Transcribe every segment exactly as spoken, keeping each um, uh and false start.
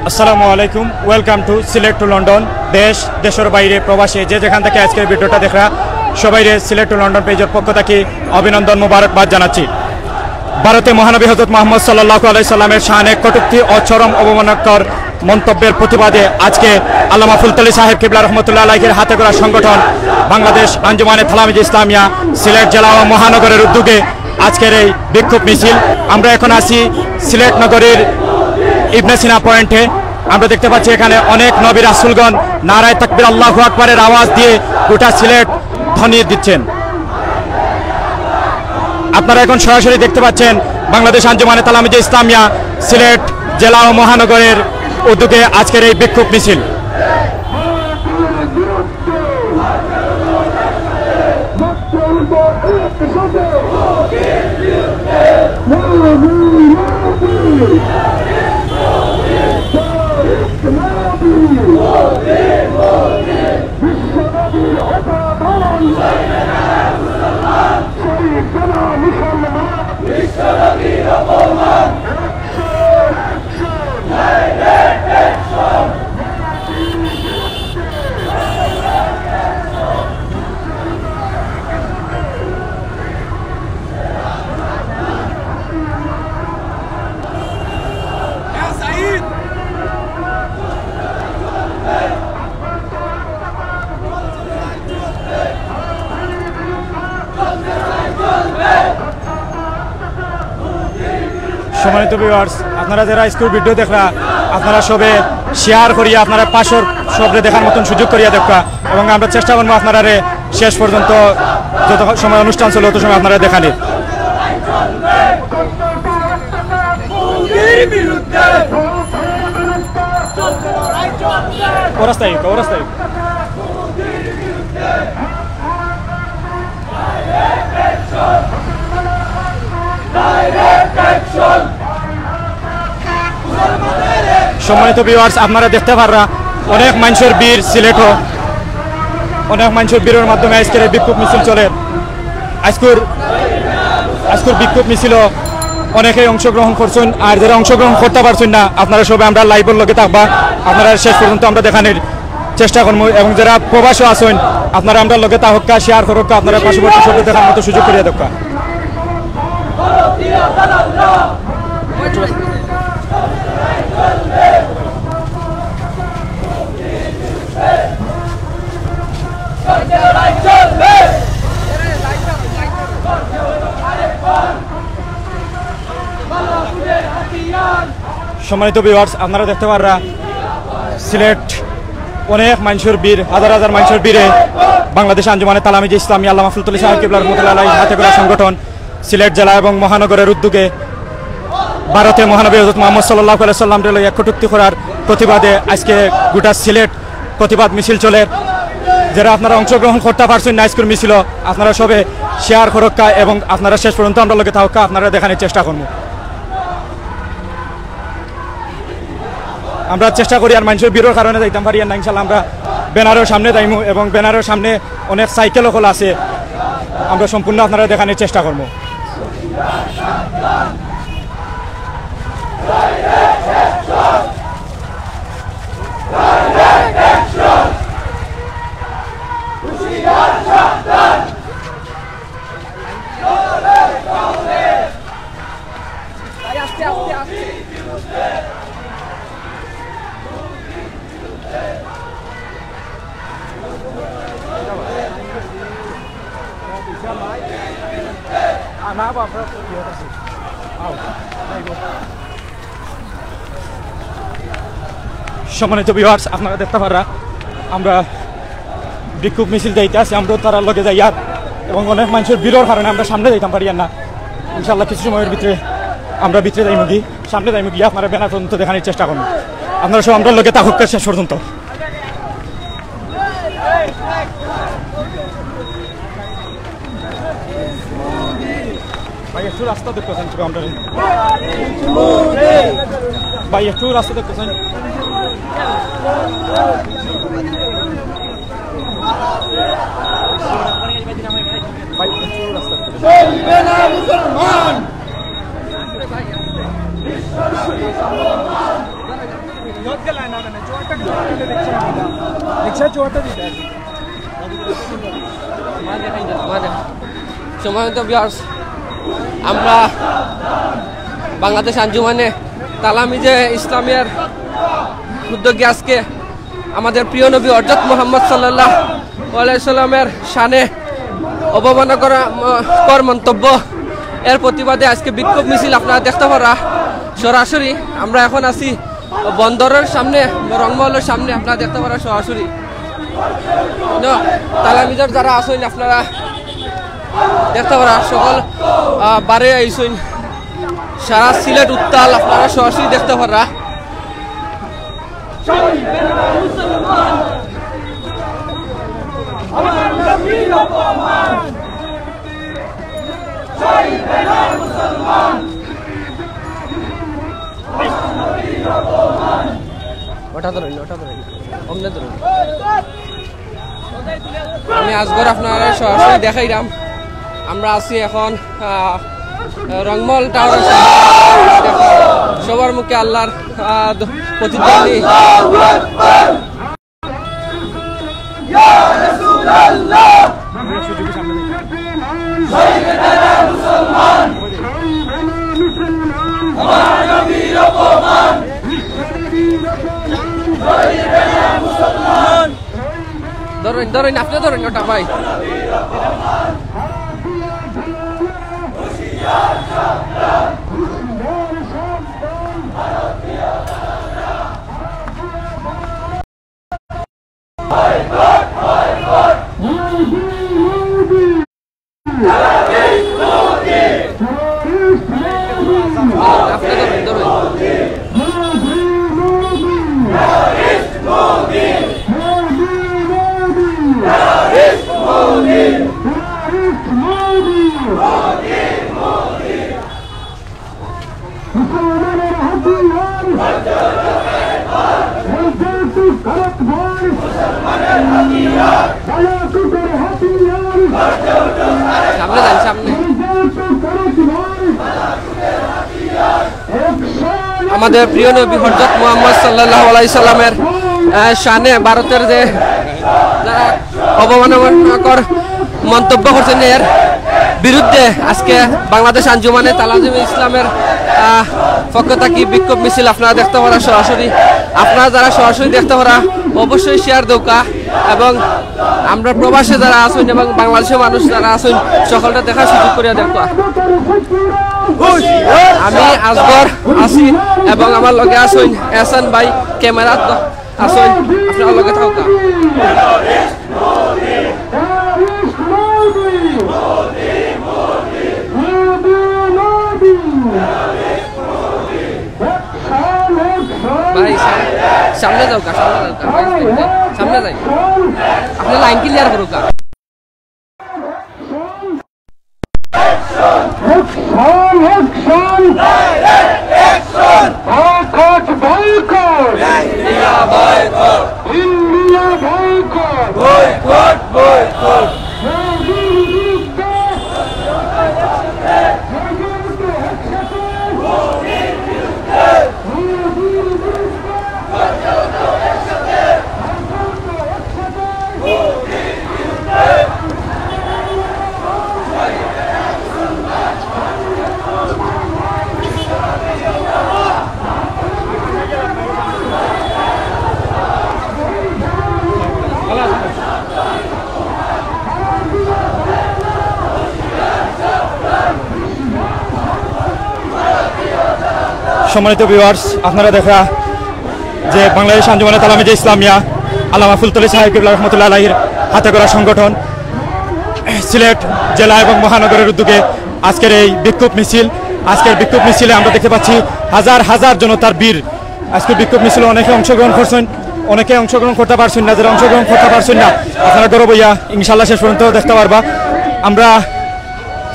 আসসালামু আলাইকুম, welcome to Sylhet to London। দেশ, দেশের বাইরে, প্রবাসে যে যেখান থেকে আজকের ভিডিওটা দেখরা, সবাইরে Sylhet to London পেজের পক্ষ থেকে অভিনন্দন, মোবারকবাদ জানাচ্ছি। ভারতে মহানবী হযরত মুহাম্মদ সাল্লাল্লাহু আলাইহি সাল্লামের শানে কটূক্তি ও চরম অবমাননাকর মন্তব্যের প্রতিবাদে আজকে আল্লামা ফুলতলি সাহেব কিবলা রহমতুল্লাহ আলাইহির হাতে গড়া সংগঠন বাংলাদেশ আঞ্জুমানে তালামিজে ইসলামিয়া সিলেট জেলা ও মহানগরের উদ্যোগে আজকের এই বিক্ষোভ মিছিল। আমরা এখন আছি সিলেট নগরীর ইবনে সিনা পয়েন্টে। আমরা দেখতে পাচ্ছি এখানে অনেক নবী রাসূলগণ নারায়ে তাকবীর আল্লাহু আকবারের আওয়াজ দিয়ে গোটা সিলেট ধ্বনি দিচ্ছেন। আপনারা এখন সরাসরি দেখতে পাচ্ছেন বাংলাদেশ আঞ্জুমানে তালামিজে ইসলামিয়া সিলেট জেলা ও মহানগরের উদ্যোগে আজকের এই বিক্ষোভ মিছিল। সম্মানিত ভিউয়ার্স, আপনারা যারা স্কুল ভিডিও দেখরা, আপনারা সবে শেয়ার করিয়া আপনারা পাঁচশো সবরে দেখার মতন সুযোগ করিয়া দেখবা, এবং আমরা চেষ্টা করবো আপনারারে শেষ পর্যন্ত যত সময় অনুষ্ঠান চলে, অত সময় আপনারা দেখানির। ও রাস্তায়, ও রাস্তায়। সম্মানিত ভিউয়ার্স, আপনারা দেখতে পাররা অনেক মানুষের ভিড় সিলেটও, অনেক মানুষের ভিড়ের মাধ্যমে আজকের এই বিক্ষোভ মিছিল চলে। আজকুর আজকুর বিক্ষোভ মিছিল অনেকেই অংশগ্রহণ করছেন, আর যারা অংশগ্রহণ করতে পারছেন না, আপনারা সবাই আমরা লাইভের লগে থাকবা, আপনারা শেষ পর্যন্ত আমরা দেখানির চেষ্টা করবো। এবং যারা প্রবাসও আছেন, আপনারা আমরা লগে থাকউক্কা, শেয়ার করউক্কা, আপনারা পার্শ্ববর্তী সবরে দেখার মতো সুযোগ করিয়া দেউক্কা। সম্মানিত ভিউয়ার্স, আপনারা দেখতে পাররা সিলেট অনেক মানুষের ভিড়, হাজার হাজার মানুষের ভিড়ে বাংলাদেশ আঞ্জুমানে তালামিজে ইসলামী আল্লামা ফুলতলি সাহেব কিবলা রহমতুল্লাহ আলাইহির হাতে গড়া সংগঠন সিলেট জেলা এবং মহানগরের উদ্যোগে ভারতে মহানবী হযরত মুহাম্মদ সাল্লাল্লাহু আলাইহি সাল্লামরে লইয়া কটূক্তি করার প্রতিবাদে আজকে গোটা সিলেট প্রতিবাদ মিছিল চলের। যারা আপনারা অংশগ্রহণ করতে পারছেন না আজকের মিছিল, আপনারা সবে শেয়ার করউক্কা এবং আপনারা শেষ পর্যন্ত আমরা লগে থাকউক্কা, আপনারা দেখানির চেষ্টা করবো। আমরা চেষ্টা করি আর মানুষের ভিড়ের কারণে যাইতাম পারি না, ইনশাল্লাহ আমরা ব্যানারের সামনে যাইমু এবং ব্যানারের সামনে অনেক সাইকেল অকল আছে, আমরা সম্পূর্ণ আপনারা দেখানির চেষ্টা করবো। সম্মানিত ভিউয়ার্স, আপনারা দেখতে পাররা আমরা বিক্ষোভ মিছিল যাইতে আছে, আমরা তারার লগে যাইয়ার, এবং অনেক মানুষের ভিড়ের কারণে আমরা সামনে যাইতাম পারি না। ইনশাল্লাহ কিছু সময়ের ভিতরে আমরা ভিতরে যাইমুগি, সামনে যাইমুগি, আপনারা ব্যানার পর্যন্ত দেখানির চেষ্টা করবো। আপনারা সব আমরা লগে থাকউক্কা শেষ পর্যন্ত। ভাই, একটু রাস্তা দেখতেছেন, ছোট আমরা। ভাই, একটু রাস্তা দেখতেছেন। ভাই, একটু রাস্তা দেখতেছেন। চলবে না মুসলমান। সম্মানিত ভিউয়ার্স, আমরা বাংলাদেশ আঞ্জুমানে তালামিজে ইসলামিয়ার উদ্যোগে আজকে আমাদের প্রিয় নবী হযরত মুহাম্মদ সাল্লাল্লাহু আলাইহি সাল্লামের শানে অবমাননা করা, ম-, কর মন্তব্য, এর প্রতিবাদে আজকে বিক্ষোভ মিছিল আপনারা দেখতে পারা সরাসরি। আমরা এখন আছি বন্দরের সামনে, রংমহলের সামনে, আপনারা দেখতে পারা সরাসরি। ন, তালামিজর যারা আছইন আপনারা দেখতে পারা সকল, আহ, বারে আইছইন, সারা সিলেট উত্তাল আপনারা সরাসরি দেখতে পারা। ওটা ধরুন, ওটা ধরুন, অমনে ধরুন। আমি আজগর আপনারা সরাসরি দেখাইলাম। আমরা আছি এখন, আহ, রংমহল টাওয়ারের সামনে। সবার মুখে আল্লাহর, আহ, দ-, প্রতিধ্বনি। ধরেন, ধরেন, আপনি ধরেন ওটা ভাই। সামনে যান, সামনে। আমাদের প্রিয় নবী হযরত মুহাম্মদ সাল্লাল্লাহু আলাইহি সাল্লামের, আহ, শানে ভারতের যে যারা অবমাননাকর মন্তব্য করছেন, এর বিরুদ্ধে আজকে বাংলাদেশ আঞ্জুমানে তালামিজে ইসলামের, আহ, পক্ষ থাকি বিক্ষোভ মিছিল আপনারা দেখতে পারা সরাসরি। আপনারা যারা সরাসরি দেখতে পারা অবশ্যই শেয়ার দেউক্কা এবং আমরা প্রবাসে যারা আছইন এবং বাংলাদেশের মানুষ যারা আছইন সকলরে দেখার সুযোগ করিয়া দেউক্কা। আমি আজগর আছি এবং আমার লগে আছইন এহসান ভাই, ক্যামেরাত আছইন, আপনারা লগে থাকুক্কা। ভাই, সাম-, সামনে যাউক্কা, সামনে যাউক্কা, ভাই, সামনে যাই। আপনি লাইন ক্লিয়ার করুক্কা। Action! Action! Boycott! Boycott! India boycott! Boycott! Boycott! সম্মানিত ভিউয়ার্স, আপনারা দেখরা যে বাংলাদেশ আঞ্জুমানে তালামিজে ইসলামিয়া আল্লামা ফুলতলি সাহেব কিবলা রহমতুল্লাহ আলাইহির হাতে গড়া সংগঠন সিলেট জেলা এবং মহানগরের উদ্যোগে আজকের এই বিক্ষোভ মিছিল। আজকের বিক্ষোভ মিছিলে আমরা দেখতে পাচ্ছি হাজার হাজার জনতার ভিড়। আজকে বিক্ষোভ মিছিলে অনেকে অংশগ্রহণ করছেন, অনেকে অংশগ্রহণ করতে পারছেন না। যারা অংশগ্রহণ করতে পারছেন না, আপনারা ঘরো বইয়া ইনশাল্লাহ শেষ পর্যন্ত দেখতে পারবা। আমরা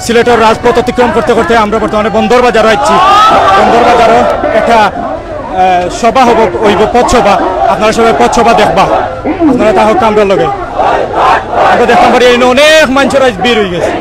সিলেটের রাজপথ অতিক্রম করতে করতে আমরা বর্তমানে বন্দর বাজারো আইছি। বন্দর বাজারো একটা, আহ, সভা হবো, অইবো পথ সভা। আপনারা সবাই পথ সভা দেখবা, আপনারা থাকউক্কা আমরার লগে। আমরা দেখতাম পারি, এই অনেক মানুষের আজ ভিড় হয়ে গেছে।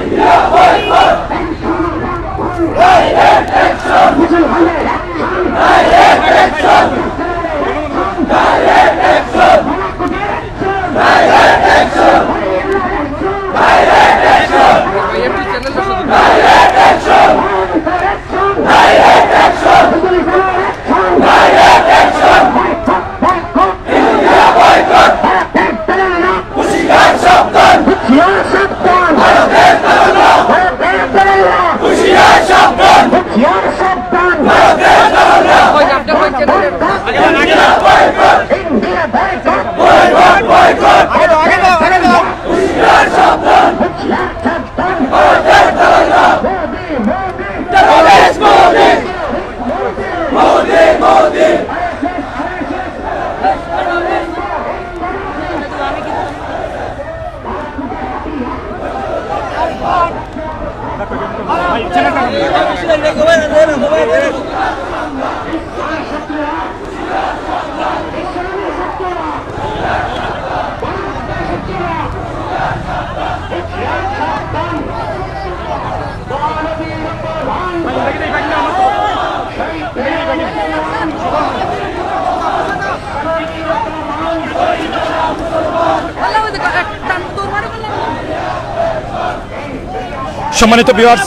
সম্মানিত ভিউয়ার্স,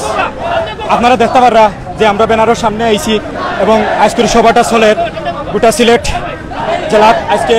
আপনারা দেখতা পাররা যে আমরা ব্যানারর সামনে আইছি এবং আইজকুর সভাটা চলের। গোটা সিলেট জেলাত আইজকে